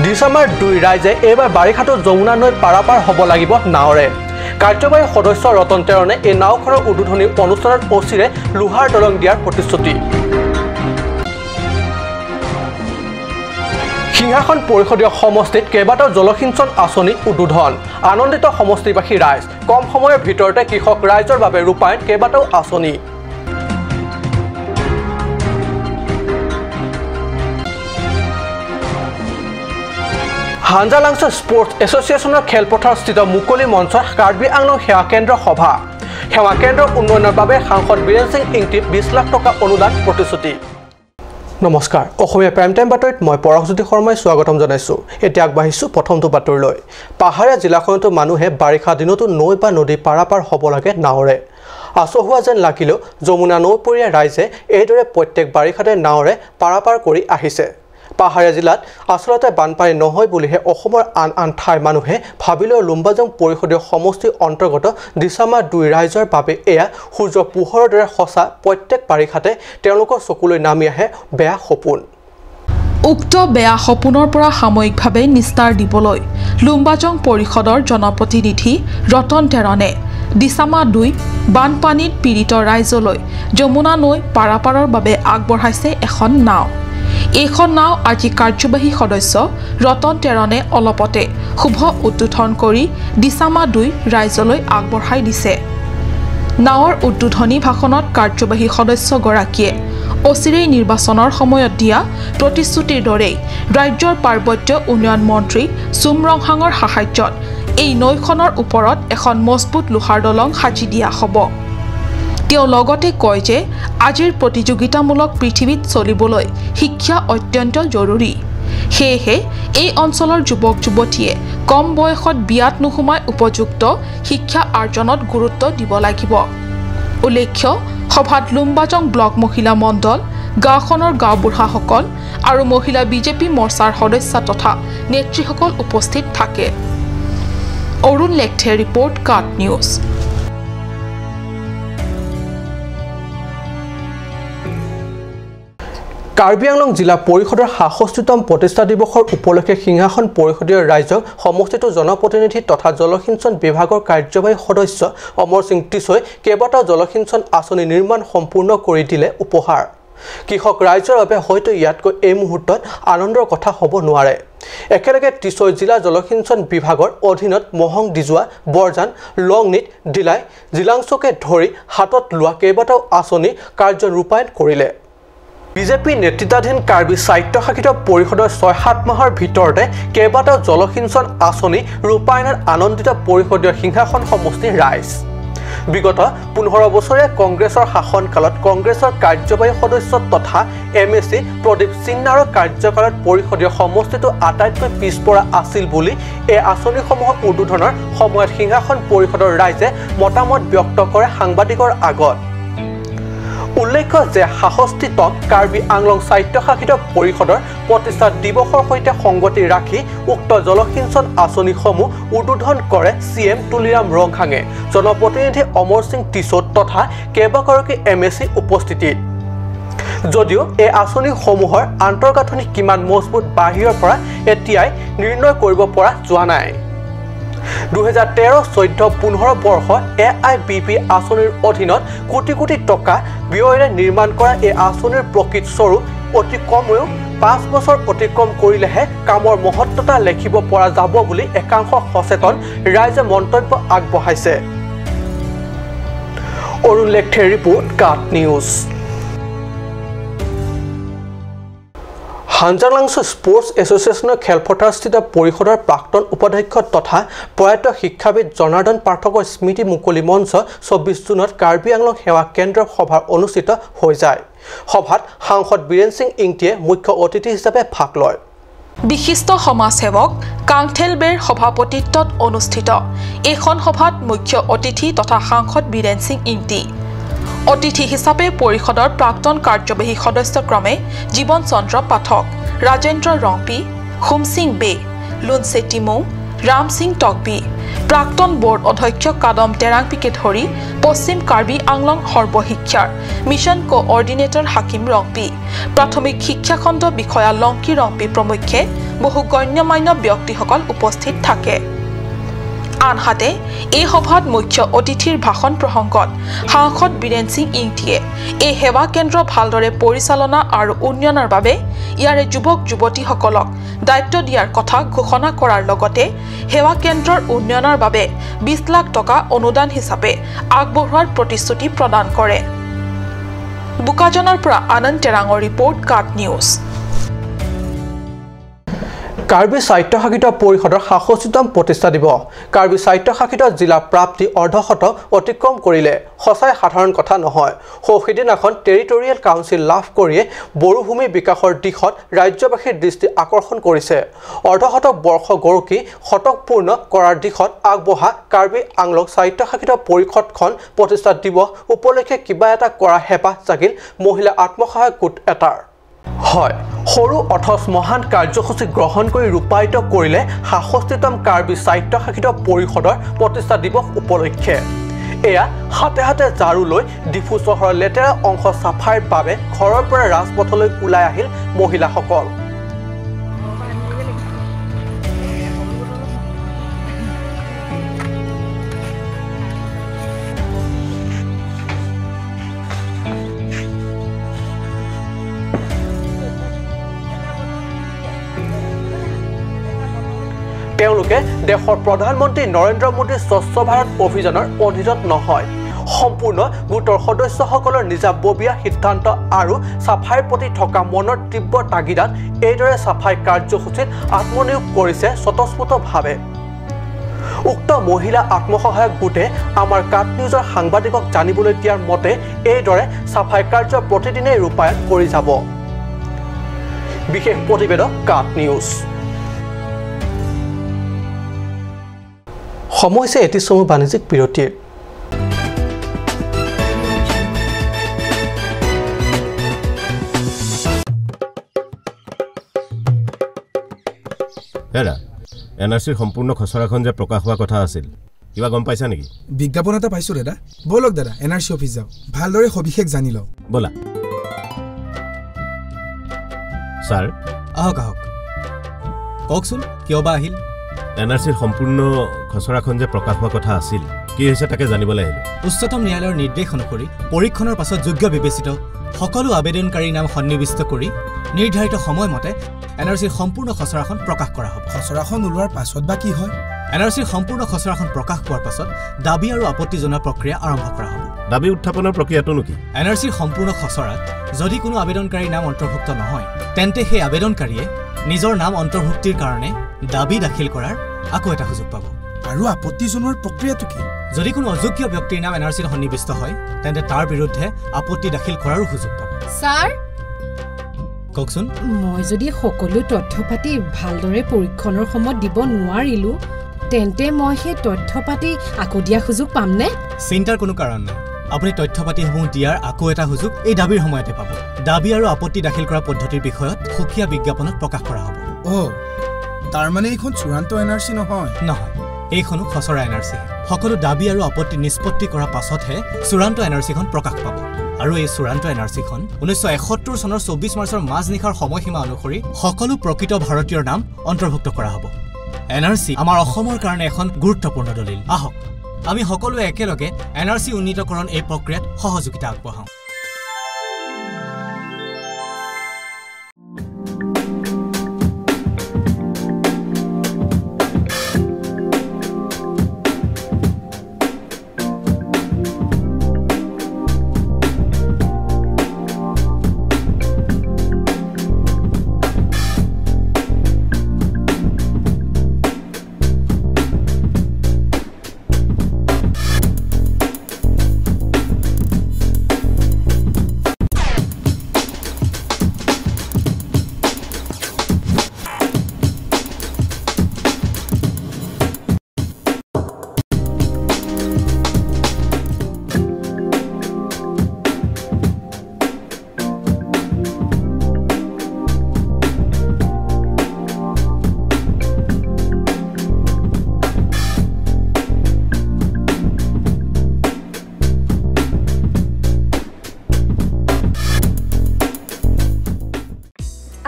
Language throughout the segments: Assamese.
দিছামাৰ দুই ৰাইজে এইবাৰ বাৰিষাতো যমুনা নৈ পাৰাপাৰ হ'ব লাগিব নাৱৰে। কাৰ্যবাহী সদস্য ৰতন তেৰণে এই নাওখনৰ উদ্বোধনী অনুষ্ঠানত অচিৰে লোহাৰ দলং দিয়াৰ প্ৰতিশ্ৰুতি। সিংহাসন পৰিষদীয় সমষ্টিত কেইবাটাও জলসিঞ্চন আঁচনি উদ্বোধন। আনন্দিত সমষ্টিবাসী ৰাইজ। কম সময়ৰ ভিতৰতে কৃষক ৰাইজৰ বাবে ৰূপায়ণ কেইবাটাও আঁচনি। হাঞ্জালাংছ স্পৰ্টছ এছ'চিয়েশ্যনৰ খেলপথাৰস্থিত মুকলি মঞ্চত কাৰ্বি আংলং সেৱা কেন্দ্ৰ সভা। সেৱা কেন্দ্ৰৰ উন্নয়নৰ বাবে সাংসদ বীৰেন সিং ইংতিৰ 20 লাখ টকা অনুদান প্ৰতিশ্ৰুতি। নমস্কাৰ, অসমীয়া প্ৰাইম টাইম বাতৰিত মই পৰশজ্যোতি শৰ্মাই স্বাগতম জনাইছোঁ। এতিয়া আগবাঢ়িছোঁ প্ৰথমটো বাতৰিলৈ। পাহাৰীয়া জিলাখনতো মানুহে বাৰিষা দিনতো নৈ বা নদী পাৰাপাৰ হ'ব লাগে নাৱৰে। আচহুৱা যেন লাগিলেও যমুনা নৈপৰীয়া ৰাইজে এইদৰে প্ৰত্যেক বাৰিষাতে নাৱৰে পাৰাপাৰ কৰি আহিছে। পাহাৰীয়া জিলাত আচলতে বানপানী নহয় বুলিহে অসমৰ আন আন ঠাইৰ মানুহে ভাবিলেও লুম্বাজং পৰিষদীয় সমষ্টিৰ অন্তৰ্গত দিছামা দুই ৰাইজৰ বাবে এয়া সূৰ্য পোহৰৰ দৰে সঁচা। প্ৰত্যেক বাৰিষাতে তেওঁলোকৰ চকুলৈ নামি আহে বেয়া সপোন। উক্ত বেয়া সপোনৰ পৰা সাময়িকভাৱে নিস্তাৰ দিবলৈ লুম্বাজং পৰিষদৰ জনপ্ৰতিনিধি ৰতন তেৰণে দিছামা দুই বানপানীত পীড়িত ৰাইজলৈ যমুনা নৈ পাৰাপাৰৰ বাবে আগবঢ়াইছে এখন নাও। এইখন নাও আজি কাৰ্যবাহী সদস্য ৰতন তেৰণে অলপতে শুভ উদ্বোধন কৰি দিছামা দুই ৰাইজলৈ আগবঢ়াই দিছে। নাৱৰ উদ্বোধনী ভাষণত কাৰ্যবাহী সদস্যগৰাকীয়ে অচিৰেই নিৰ্বাচনৰ সময়ত দিয়া প্ৰতিশ্ৰুতিৰ দৰেই ৰাজ্যৰ পাৰ্বত্য উন্নয়ন মন্ত্ৰী চুম ৰংহাঙৰ সাহায্যত এই নৈখনৰ ওপৰত এখন মজবুত লোহাৰ দলং সাজি দিয়া হ'ব। তেওঁ লগতে কয় যে আজিৰ প্ৰতিযোগিতামূলক পৃথিৱীত চলিবলৈ শিক্ষা অত্যন্ত জৰুৰী। সেয়েহে এই অঞ্চলৰ যুৱক যুৱতীয়ে কম বয়সত বিয়াত নোসোমাই উপযুক্ত শিক্ষা আৰ্জনত গুৰুত্ব দিব লাগিব। উল্লেখ্য, সভাত লুম্বাজং ব্লক মহিলা মণ্ডল, গাঁওখনৰ গাঁওবুঢ়াসকল আৰু মহিলা বিজেপি মৰ্চাৰ সদস্য তথা নেত্ৰীসকল উপস্থিত থাকে। অৰুণ লেখথে ৰিপৰ্ট, কাট নিউজ। কাৰ্বি আংলং জিলা পৰিষদৰ ৬৭তম প্ৰতিষ্ঠা দিৱসৰ উপলক্ষে সিংহাসন পৰিষদীয় ৰাইজক সমষ্টিটোৰ জনপ্ৰতিনিধি তথা জলসিঞ্চন বিভাগৰ কাৰ্যবাহী সদস্য অমৰ সিং টিছৈ কেইবাটাও জলসিঞ্চন আঁচনি নিৰ্মাণ সম্পূৰ্ণ কৰি দিলে উপহাৰ। কৃষক ৰাইজৰ বাবে হয়তো ইয়াতকৈ এই মুহূৰ্তত আনন্দৰ কথা হ'ব নোৱাৰে। একেলগে টিছৈ জিলা জলসিঞ্চন বিভাগৰ অধীনত মহং দিজোৱা, বৰজান, লংনিট, দিলাই, জিলাংচকে ধৰি হাতত লোৱা কেইবাটাও আঁচনি কাৰ্য ৰূপায়ণ কৰিলে। বিজেপি নেতৃত্বাধীন কাৰ্বি স্বায়ত্তশাসিত পৰিষদৰ ৬-৭ মাহৰ ভিতৰতে কেইবাটাও জলসিঞ্চন আঁচনি ৰূপায়ণত আনন্দিত পৰিষদীয় সিংহাসন সমষ্টিৰ ৰাইজ। বিগত ১৫ বছৰীয়া কংগ্ৰেছৰ শাসনকালত কংগ্ৰেছৰ কাৰ্যবাহী সদস্য তথা MAC Pradip চিন্নাৰৰ কাৰ্যকালত পৰিষদীয় সমষ্টিটো আটাইতকৈ পিছপৰা আছিল বুলি এই আঁচনিসমূহৰ উদ্বোধনৰ সময়ত সিংহাসন পৰিষদৰ ৰাইজে মতামত ব্যক্ত কৰে সাংবাদিকৰ আগত। উল্লেখ্য যে ৬৭তম কাৰ্বি আংলং স্বায়ত্তশাসিত পৰিষদৰ প্ৰতিষ্ঠা দিৱসৰ সৈতে সংগতি ৰাখি উক্ত জলসিঞ্চন আঁচনিসমূহ উদ্বোধন কৰে CM Tuliram ৰংহাঙে, জনপ্ৰতিনিধি অমৰ সিং টিছৌ তথা কেইবাগৰাকী MAC উপস্থিতিত। যদিও এই আঁচনিসমূহৰ আন্তঃগাঁথনি কিমান মজবুত বাহিৰৰ পৰা এতিয়াই নিৰ্ণয় কৰিব পৰা যোৱা নাই। ২০১৩, ১৪, ১৫ বৰ্ষত AIBP আঁচনিৰ অধীনত কোটি কোটি টকা ব্যয়েৰে নিৰ্মাণ কৰা এই আঁচনিৰ প্ৰকৃত স্বৰূপ অতি কমেও ৫ বছৰ অতিক্ৰম কৰিলেহে কামৰ মহত্বতা লেখিব পৰা যাব বুলি একাংশ সচেতন ৰাইজে মন্তব্য আগবঢ়াইছে। অৰুণ লেখথেৰ ৰিপৰ্ট, কাট নিউজ। হাঞ্জালাংছ স্পৰ্টছ এছ'চিয়েশ্যনৰ খেলপথাৰস্থিত পৰিষদৰ প্ৰাক্তন উপাধ্যক্ষ তথা প্ৰয়াত শিক্ষাবিদ জনাৰ্দন পাঠকৰ স্মৃতি মুকলি মঞ্চ ২৪ জুনত কাৰ্বি আংলং সেৱা কেন্দ্ৰৰ সভা অনুষ্ঠিত হৈ যায়। সভাত সাংসদ বীৰেন সিং ইংতিয়ে মুখ্য অতিথি হিচাপে ভাগ লয়। বিশিষ্ট সমাজসেৱক কাংথেল বেৰ সভাপতিত্বত অনুষ্ঠিত এইখন সভাত মুখ্য অতিথি তথা সাংসদ বীৰেন সিং ইংতি, অতিথি হিচাপে পৰিষদৰ প্ৰাক্তন কাৰ্যবাহী সদস্য ক্ৰমে জীৱন চন্দ্ৰ পাঠক, ৰাজেন্দ্ৰ ৰংপি, সোমসিং বে, লুনচে টিমৌ, ৰাম সিং টকবি, প্ৰাক্তন বোৰ্ড অধ্যক্ষ কাদম টেৰাংপিকে ধৰি পশ্চিম কাৰ্বি আংলং সৰ্বশিক্ষাৰ মিছন কোঅৰ্ডিনেটৰ হাকিম ৰংপি, প্ৰাথমিক শিক্ষাখণ্ড বিষয়া লংকি ৰংপি প্ৰমুখ্যে বহু গণ্যমান্য ব্যক্তিসকল উপস্থিত থাকে। আনহাতে এই সভাত মুখ্য অতিথিৰ ভাষণ প্ৰসংগত সাংসদ বীৰেন সিং ইংটিয়ে এই সেৱা কেন্দ্ৰ ভালদৰে পৰিচালনা আৰু উন্নয়নৰ বাবে ইয়াৰে যুৱক যুৱতীসকলক দায়িত্ব দিয়াৰ কথা ঘোষণা কৰাৰ লগতে সেৱা কেন্দ্ৰৰ উন্নয়নৰ বাবে 20 লাখ টকা অনুদান হিচাপে আগবঢ়োৱাৰ প্ৰতিশ্ৰুতি প্ৰদান কৰে। বোকাজানৰ পৰা আনন্দ টেৰাঙৰ ৰিপৰ্ট, কাট নিউজ। কাৰ্বি স্বায়ত্তশাসিত পৰিষদৰ ৬৭তম প্ৰতিষ্ঠা দিৱস। কাৰ্বি স্বায়ত্তশাসিত জিলা প্ৰাপ্তি অৰ্ধশতক অতিক্ৰম কৰিলে সঁচাই সাধাৰণ কথা নহয়। সৌ সিদিনাখন টেৰিটৰিয়েল কাউন্সিল লাভ কৰিয়ে বড়োভূমি বিকাশৰ দিশত ৰাজ্যবাসীৰ দৃষ্টি আকৰ্ষণ কৰিছে। অৰ্ধশতক বৰ্ষ গৰকি শতক পূৰ্ণ কৰাৰ দিশত আগবঢ়া কাৰ্বি আংলং স্বায়ত্তশাসিত পৰিষদখন প্ৰতিষ্ঠা দিৱস উপলক্ষে কিবা এটা কৰা হেঁপাহ জাগিল মহিলা আত্মসহায়ক গোট এটাৰ। হয়, সৰু অথচ মহান কাৰ্যসূচী গ্ৰহণ কৰি ৰূপায়িত কৰিলে ৬৭তম কাৰ্বি স্বায়ত্তশাসিত পৰিষদৰ প্ৰতিষ্ঠা দিৱস উপলক্ষে। এয়া হাতে হাতে ঝাড়ু লৈ ডিফু চহৰৰ লেতেৰা অংশ চাফাইৰ বাবে ঘৰৰ পৰা ৰাজপথলৈ ওলাই আহিল মহিলাসকল। তেওঁলোকে দেশৰ প্ৰধানমন্ত্ৰী নৰেন্দ্ৰ মোদীৰ স্বচ্ছ ভাৰত অভিযানৰ অধীনত নহয়, সম্পূৰ্ণ গোটৰ সদস্যসকলৰ নিজাববীয়া সিদ্ধান্ত আৰু চাফাইৰ প্ৰতি থকা মনৰ তীব্ৰ তাগিদাত এইদৰে চাফাই কাৰ্যসূচীত আত্মনিয়োগ কৰিছে স্বতঃস্ফূৰ্তভাৱে। উক্ত মহিলা আত্মসহায়ক গোটে আমাৰ কাট নিউজৰ সাংবাদিকক জানিবলৈ দিয়াৰ মতে এইদৰে চাফাই কাৰ্য প্ৰতিদিনেই ৰূপায়ণ কৰি যাব। বিশেষ প্ৰতিবেদক, কাট নিউজ। সময় হৈছে এটি চমু বাণিজ্যিক বিৰতিৰ। হেৰা, এন আৰ চিৰ সম্পূৰ্ণ খচৰাখন যে প্ৰকাশ হোৱা কথা আছিল, কিবা গম পাইছা নেকি? বিজ্ঞাপন এটা পাইছোঁ দাদা। ব'লক দাদা, এন আৰ চি অফিচ যাওঁ, ভালদৰে সবিশেষ জানি লওঁ। ব'লা। ছাৰ, আহক আহক। কওকচোন, কিয় বা আহিল? এন আৰ চিৰ সম্পূৰ্ণ খচৰাখন যে প্ৰকাশ হোৱা কথা আছিল, কি হৈছে তাকে জানিবলৈ আহিলোঁ। উচ্চতম ন্যায়ালয়ৰ নিৰ্দেশ অনুসৰি পৰীক্ষণৰ পাছত যোগ্য বিবেচিত সকলো আবেদনকাৰীৰ নাম সন্নিৱিষ্ট কৰি নিৰ্ধাৰিত সময়মতে এন আৰ চিৰ সম্পূৰ্ণ খচৰাখন প্ৰকাশ কৰা হ'ব। খচৰাখন ওলোৱাৰ পাছত বা কি হয়? এন আৰ চিৰ সম্পূৰ্ণ খচৰাখন প্ৰকাশ পোৱাৰ পাছত দাবী আৰু আপত্তি জনোৱা প্ৰক্ৰিয়া আৰম্ভ কৰা হ'ব। দাবী উত্থাপনৰ প্ৰক্ৰিয়াটোনো কি? এন আৰ চিৰ সম্পূৰ্ণ খচৰাত যদি কোনো আবেদনকাৰীৰ নাম অন্তৰ্ভুক্ত নহয়, তেন্তে সেই আবেদনকাৰীয়ে নিজৰ নাম অন্তৰ্ভুক্তিৰ কাৰণে দাবী দাখিল কৰাৰ আকৌ এটা সুযোগ পাব। আৰু আপত্তি জনোৱাৰ প্ৰক্ৰিয়াটো কি? যদি কোনো অযোগ্য ব্যক্তিৰ নাম এন আৰ চিত সন্নিৱিষ্ট হয়, তেন্তে তাৰ বিৰুদ্ধে আপত্তি দাখিল কৰাৰো সুযোগ পাব। ছাৰ, কওকচোন। মই যদি সকলো তথ্য পাতি ভালদৰে পৰীক্ষণৰ সময়ত দিব নোৱাৰিলোঁ, তেন্তে মই সেই তথ্য পাতি আকৌ দিয়া সুযোগ পামনে? চিন্তাৰ কোনো কাৰণ নাই। আপুনি তথ্য পাতিসমূহ দিয়াৰ আকৌ এটা সুযোগ এই দাবীৰ সময়তে পাব। দাবী আৰু আপত্তি দাখিল কৰা পদ্ধতিৰ বিষয়ত সুকীয়া বিজ্ঞাপনত প্ৰকাশ কৰা হ'ব। অ', তাৰমানে এইখন চূড়ান্ত এন আৰ চি নহয়? নহয়, এইখনো খচৰা এন আৰ চি। সকলো দাবী আৰু আপত্তি নিষ্পত্তি কৰাৰ পাছতহে চূড়ান্ত এন আৰ চিখন প্ৰকাশ পাব। আৰু এই চূড়ান্ত এন আৰ চিখন 1971 চনৰ 24 মাৰ্চৰ মাজনিশাৰ সময়সীমা অনুসৰি সকলো প্ৰকৃত ভাৰতীয়ৰ নাম অন্তৰ্ভুক্ত কৰা হ'ব। এন আৰ চি আমাৰ অসমৰ কাৰণে এখন গুৰুত্বপূৰ্ণ দলিল। আহক আমি সকলোৱে একেলগে এন আৰ চি উন্নীতকৰণ এই প্ৰক্ৰিয়াত সহযোগিতা আগবঢ়াওঁ।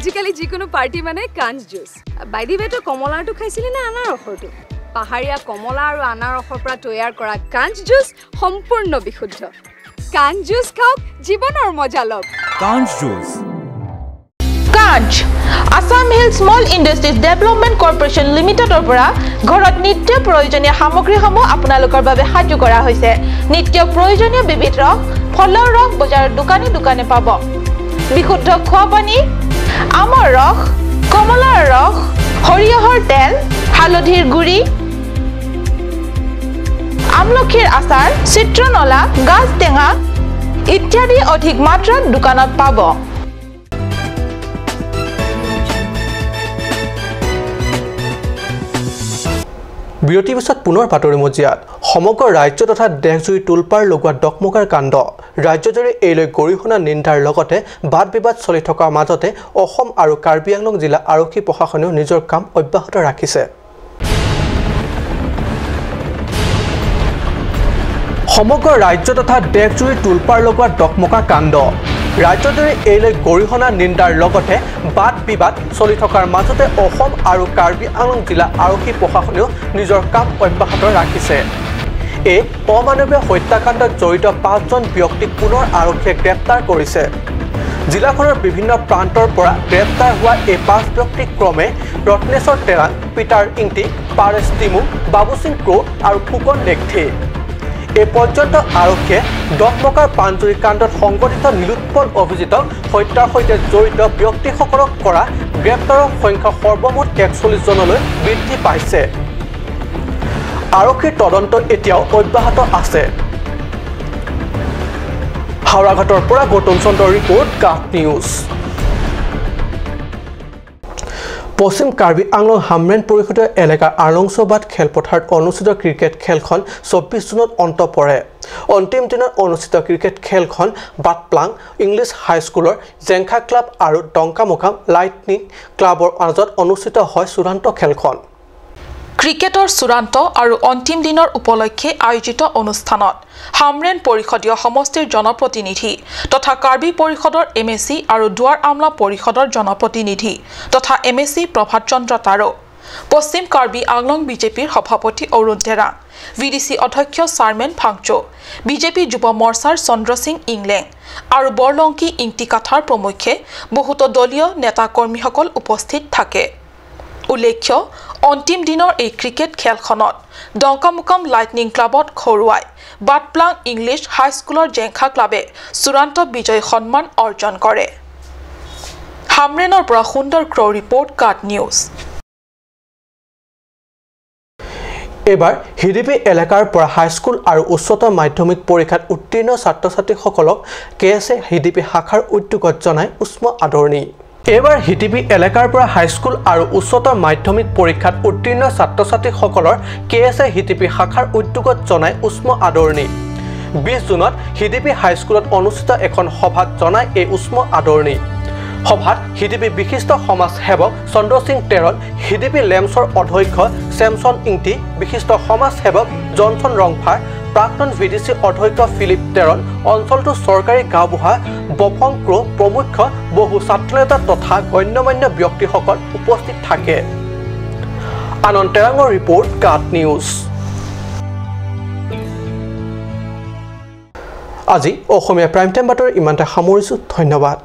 আজিকালি যিকোনো পাৰ্টি মানে কাঞ্চ জুচ। বাই the ৱে, তই কমলাৰটো খাইছিলি নে আনাৰসৰটো? পাহাৰীয়া কমলা আৰু আনাৰসৰ পৰা তৈয়াৰ কৰা কাঞ্চ জুচ সম্পূৰ্ণ বিশুদ্ধ। কাঞ্চ জুচ খাওক, জীৱনৰ মজা লওক। Kanch juice. Kanch Assam hill small industries development corporation লিমিটেডৰ পৰা ঘৰত নিত্য প্ৰয়োজনীয় সামগ্ৰীসমূহ আপোনালোকৰ বাবে সাজু কৰা হৈছে। নিত্য প্ৰয়োজনীয় বিবিধ ৰস, ফলৰ ৰস বজাৰৰ দোকানে দোকানে পাব। বিশুদ্ধ খোৱা পানী, আমৰ ৰস, কমলাৰ ৰস, সৰিয়হৰ তেল, হালধিৰ গুড়ি, আমলখিৰ আচাৰ, চিত্ৰনলা, গাজ টেঙা ইত্যাদি অধিক মাত্ৰাত দোকানত পাব। বিৰতিৰ পিছত পুনৰ বাতৰি মজিয়াত। সমগ্ৰ ৰাজ্য তথা দেশজুৰি তোলপাৰ লগোৱা ডকমকাৰ কাণ্ড। ৰাজ্যজুৰি এইলৈ গৰিহণা নিন্দাৰ লগতে বাদ বিবাদ চলি থকাৰ মাজতে অসম আৰু কাৰ্বি আংলং জিলা আৰক্ষী প্ৰশাসনেও নিজৰ কাম অব্যাহত ৰাখিছে। সমগ্ৰ ৰাজ্য তথা দেশজুৰি তোলপাৰ লগোৱা ডকমকা কাণ্ড। ৰাজ্যজুৰি এইলৈ গৰিহণা নিন্দাৰ লগতে বাদ বিবাদ চলি থকাৰ মাজতে অসম আৰু কাৰ্বি আংলং জিলা আৰক্ষী প্ৰশাসনেও নিজৰ কাম অব্যাহত ৰাখিছে। এই অমানৱীয় হত্যাকাণ্ডত জড়িত 5জন ব্যক্তিক পুনৰ আৰক্ষীয়ে গ্ৰেপ্তাৰ কৰিছে। জিলাখনৰ বিভিন্ন প্ৰান্তৰ পৰা গ্ৰেপ্তাৰ হোৱা এই 5 ব্যক্তিক ক্ৰমে ৰত্নেশ্বৰ তেৰাং, পিটাৰ ইংটি, পাৰেশ টিমু, বাবুসিং ক্ৰ' আৰু ফুকন নেগথি। এই পৰ্যন্ত আৰক্ষীয়ে ডকমকাৰ পাণজুৰি কাণ্ডত সংঘটিত নীলোৎপল অভিজিতক হত্যাৰ সৈতে জড়িত ব্যক্তিসকলক কৰা গ্ৰেপ্তাৰৰ সংখ্যা সৰ্বমুঠ 41 জনলৈ বৃদ্ধি পাইছে। আৰক্ষীৰ তদন্ত এতিয়াও অব্যাহত আছে। হাওৰাঘাটৰ পৰা গৌতম চন্দ্ৰৰ ৰিপৰ্ট, কাট নিউজ। পশ্চিম কাৰ্বি আংলং হামৰেণ পৰিষদীয় এলেকাৰ আৰলংচবাদ খেলপথাৰত অনুষ্ঠিত ক্ৰিকেট খেলখন 24 জুনত অন্ত পৰে। অন্তিম দিনত অনুষ্ঠিত ক্ৰিকেট খেলখন বাটপ্লাং ইংলিছ হাইস্কুলৰ জেংখা ক্লাব আৰু ডংকামোকাম লাইটনিং ক্লাবৰ মাজত অনুষ্ঠিত হয় চূড়ান্ত খেলখন। ক্ৰিকেটৰ চূড়ান্ত আৰু অন্তিম দিনৰ উপলক্ষে আয়োজিত অনুষ্ঠানত হামৰেণ পৰিষদীয় সমষ্টিৰ জনপ্ৰতিনিধি তথা কাৰ্বি পৰিষদৰ এম এ চি আৰু দুৱাৰ আমলা পৰিষদৰ জনপ্ৰতিনিধি তথা M A C Prabhat Chandra তাৰো, পশ্চিম কাৰ্বি আংলং বিজেপিৰ সভাপতি Arun Terang, V D C অধ্যক্ষ চাৰমেন ফাংচো, বিজেপি যুৱ মৰ্চাৰ চন্দ্ৰ সিং ইংলেং আৰু বৰলংকি ইংটি কাথাৰ প্ৰমুখ্যে বহুতো দলীয় নেতা কৰ্মীসকল উপস্থিত থাকে। উল্লেখ্য, অন্তিম দিনৰ এই ক্ৰিকেট খেলখনত ডংকামুকাম লাইটনিং ক্লাবত হৰুৱাই বাটপ্লাং ইংলিছ হাইস্কুলৰ জেংখা ক্লাবে চূড়ান্ত বিজয় সন্মান অৰ্জন কৰে। হামৰেণৰ পৰা সুন্দৰ ক্ৰ' ৰিপৰ্ট, কাট নিউজ। এইবাৰ হিডিপি এলেকাৰ পৰা হাইস্কুল আৰু উচ্চতৰ মাধ্যমিক পৰীক্ষাত উত্তীৰ্ণ ছাত্ৰ ছাত্ৰীসকলক কে এছ এ হিডিপি শাখাৰ উদ্যোগত জনাই উষ্ম আদৰণি। এইবাৰ হিটিপি এলেকাৰ পৰা হাইস্কুল আৰু উচ্চতৰ মাধ্যমিক পৰীক্ষাত উত্তীৰ্ণ ছাত্ৰ ছাত্ৰীসকলৰ কে এছ এ হিটিপি শাখাৰ উদ্যোগত জনাই উষ্ম আদৰণি। 20 জুনত হিটিপি হাইস্কুলত অনুষ্ঠিত এখন সভাত জনাই এই উষ্ম আদৰণি। সভাত হিটিপি বিশিষ্ট সমাজ সেৱক চন্দ্ৰ সিং তেৰণ, হিটিপি লেমছৰ অধ্যক্ষ চেমছন ইংটি, বিশিষ্ট সমাজ সেৱক জনছন ৰংফাৰ, প্ৰাক্তন ভি ডি চি অধ্যক্ষ ফিলিপ তেৰণ, অঞ্চলটোৰ চৰকাৰী গাঁওবুঢ়া বফং ক্ৰ' প্ৰমুখ্য বহু ছাত্ৰনেতা তথা গণ্যমান্য ব্যক্তিসকল উপস্থিত থাকে। আনন্দ তেৰাঙৰ ৰিপৰ্ট, কাট নিউজ। আজি অসমীয়া প্ৰাইম টাইম বাতৰি ইমানতে সামৰিছোঁ। ধন্যবাদ।